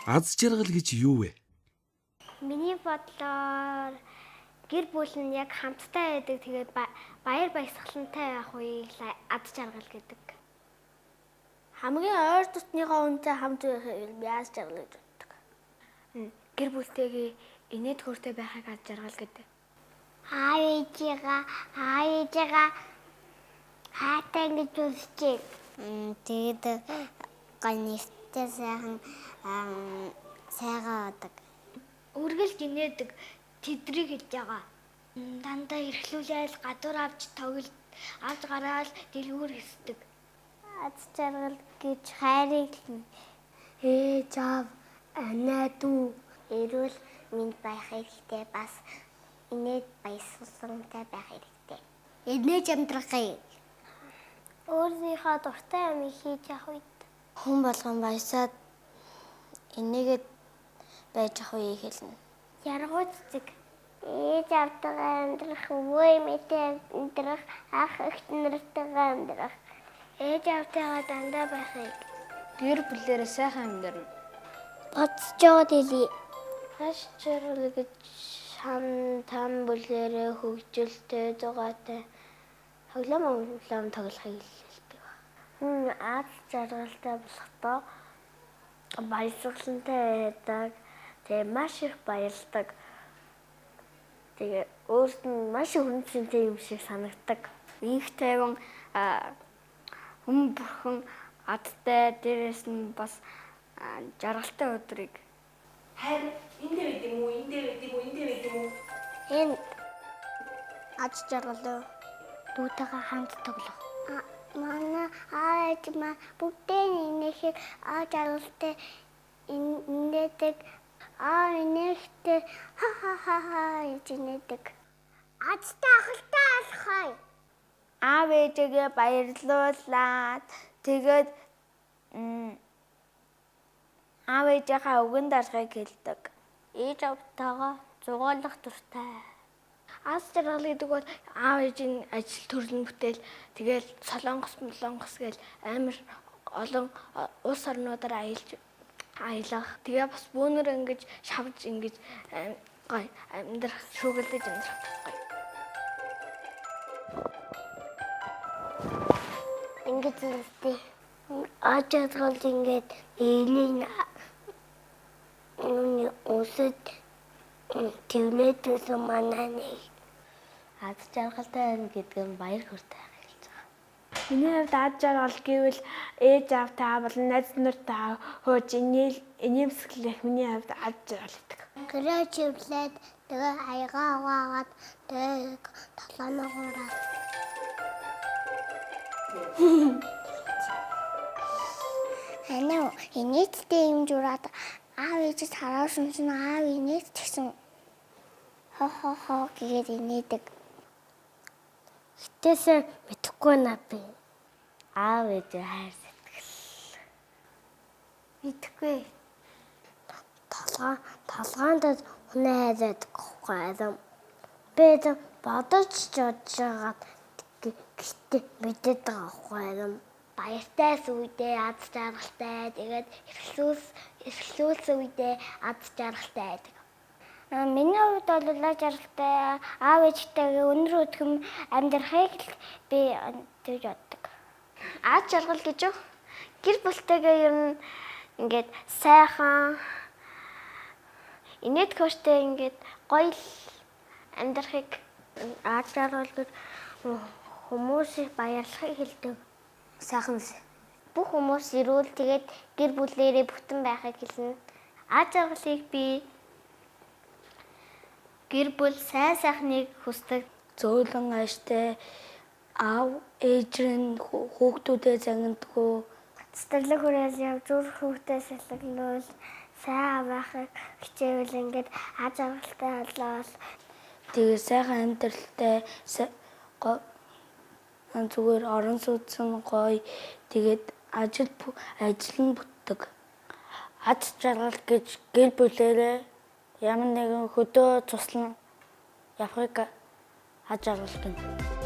Аз жаргал гэж юу вэ? Миний бодлоор гэр бүл нь яг хамттай байдаг. Тэгээд баяр баясгалантай байх үеийг л ад жаргал гэдэг. Хамгийн ойр дотныхоо хүнтэй хамт байхыг би аз жаргал гэж боддог. Гэр бүлтэйгээ инээд хөөртэй байхыг аз жаргал гэдэг. Аав ээжигээ хайртай гэж үзэж. Тэгээд гоё нэртэй сайхан сайгаа удаг. Үргэлж инээдэг тэдрийг хэлж байгаа. Дандаа эрхлүүлээл гадуур авч тоглол авч гараал дэлгүүр хэсдэг. Аз жаргал гэж хайрыг л Ээж аав, анаа дүү эрүүл мэнд байх хэрэгтэй, бас инээд баясгалантай байх хэрэгтэй. Инээж амьдрахыг. Өөрийнхөө дуртай юмыг хийж явах үед хүн болгон баясаад энийгээд байж ах үеийг хэлнэ. Яргуу цэцэг. Ээж аавтайгаа амьдрах, өвөө эмээтэй амьдрах, ах эгч нартайгаа амьдрах. Ээж аавтайгаа дандаа байхыг. Гэр бүлээрээ сайхан амьдрна. Бодож хэлье. Аз жаргал гэж хам там бүлээрээ хөгжилтэй зугаатай тоглоом тоглоом тоглохыг хэлдэг. Хүн аз жаргалтай болохдоо баясгалантай байдаг. Тэгээ маш их баярлдаг. Тэгээ өөрт нь маш их үнцэнтэй юм шиг санагдаг. Инх тайван хүн бүрхэн адтай, дээрээс нь бас жаргалтай өдрийг. Хайр энэ дээр байд юм уу? Энэ дээр байд юм уу? Энэ дээр байд юм уу? Энэ аз жаргал Дүүтэйгээ хамт тоглох. Манай аав ээж маа бүгдээ инээхээр аз жаргалтай инээдэг. Аа инээхтэй ха ха ха ха гэж инээдэг. Азтай ахaltaа алхай. Аав ээжигээ баярлуулад тэгээд аав ээжийнхаа үгэн дарахыг хэлдэг. Ээж аавтайгаа зугаалах дуртай. Аз жаргал гэдэг бол аав ээжийн ажил төрөл нь бүтээл тэгэл Солонгос Молонгос гэл амар олон улс орнуудаар аялж аялах. Тэгээ бас бөөнөр ингэж шавж ингэж гоё амьдрах, шүүгэлдэж амьдрах гоё. Ингэж хэлдэг. Аз жаргал ингээд элийн нүний үсэд тэрнээдсэн манай нэг. Аз жаргалтай байна гэдэг нь баяр хөөртэй байхыг хэлж байгаа. Миний хувьд аз жаргал гэвэл ээж аавтай болон найз нартай хөөж инээмсэглэх миний хувьд аз жаргал гэдэг. Гэрээ чивлээд тэгээ аягаа угаагаад тэгээ толгойноо хуураад. Анаа инээдтэй юм жураад аав ээжээс хараасан чинь аав инээдчихсэн. Хо хо хо гэгээд инээдэг. Хитээсээ мэдэхгүй наа би. Аав ээжээ хайр сэтгэл. Мэдэхгүй. Толгойнд хүнээ хайраад гэхгүй адам. Би бодож бодож байгаад гэхдээ мэдээд байгаа байхгүй адам. Баяртай үедээ аз жаргалтай, тэгээд эрхлүүлсэн үедээ аз жаргалтай байдаг. Миний хувьд бол аз жаргалтай аав ээжтэйгээ өнөр өдгөм амьдрахыг л би тэгж боддог. Аз жаргал гэж юу? Гэр бүлтэйгээ ер нь ингээд сайхан инээд хөөртэй ингээд гоё л амьдрахыг. Аз жаргал гэж хүмүүсийг баярлахыг хэлдэг. Сайхан Бүх хүмүүс эрүүл тэгээд гэр бүлээрээ бүтэн байхыг хэлнэ. Аз жаргалыг би гэр бүл сайн сайхныг хүсдэг. Зөөлөн ааштай аав ээж нь хүүхдүүдээ загнадгүй. Цэцэрлэг хүрээл яв зүрх хүүхдээ салглуул сайн байхыг хичээвэл ингээд аз жаргалтай болоод. Тэгээ сайхан амьдралтай зүгээр орон сууцсан гоё, тэгээд ажил ажил нь бүтдэг. Аз жаргал гэж гэр бүлээрээ ямар нэгэн хөдөө цуслан явахыг аз жаргал гэнэ.